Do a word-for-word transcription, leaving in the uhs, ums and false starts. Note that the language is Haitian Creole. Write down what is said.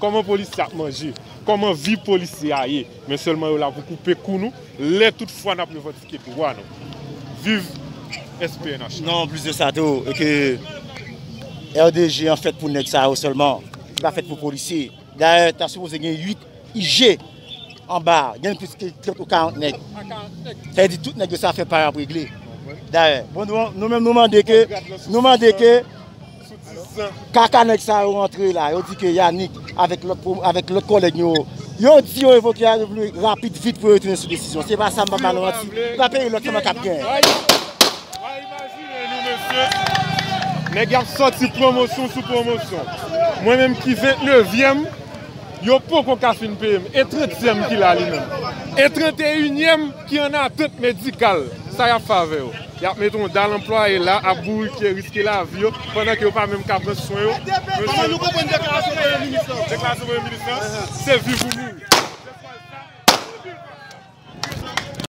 Kòman polisye ap manje? Kòman vi polisye a ye? Men sèlman yo la pou koupe kou nou, lè tout fwa n ap revandike dwa nou. Viv S P N H. Non, plis de sa tou, e ke R D G an fèt pou nèg sa yo sèlman. Li pa fèt pou polisye. Dayè, ta sipoze gen uit I G anba, gen plis ke trant ou karant nèg. Sa vle di tout nèg yo sa fè pa y ap regle. Dayè, bon, nou, nou menm nou mande ke, nou mande ke kaka nèg sa yo rantre la, yo di ke Yannick avèk lòt pwo-, avèk lòt kòlèg yo, yo di yo revoke a, yo vle rapid vit pou yo retounen sou desizyon. Se pa sa, m pa ba nou manti. Se pa peyi lòt sèlman k ap gen. Ay, imajine nou, mesye. Nèg y ap sòti pwomosyon sou pwomosyon. Mwen menm ki vennnevyèm, yo poko ka fin peye m. E trantyèm ki la li menm. E tranteyinyèm ki an atant medikal. Sa y ap fè avè yo? Y ap mete yon dal anplwaye la, ap bourike, riske lavi yo, pandan ke yo pa menm ka pran swen yo. Kòman nou konprann deklarasyon premye minis lan? Deklarasyon premye minis lan, se viv ou mouri.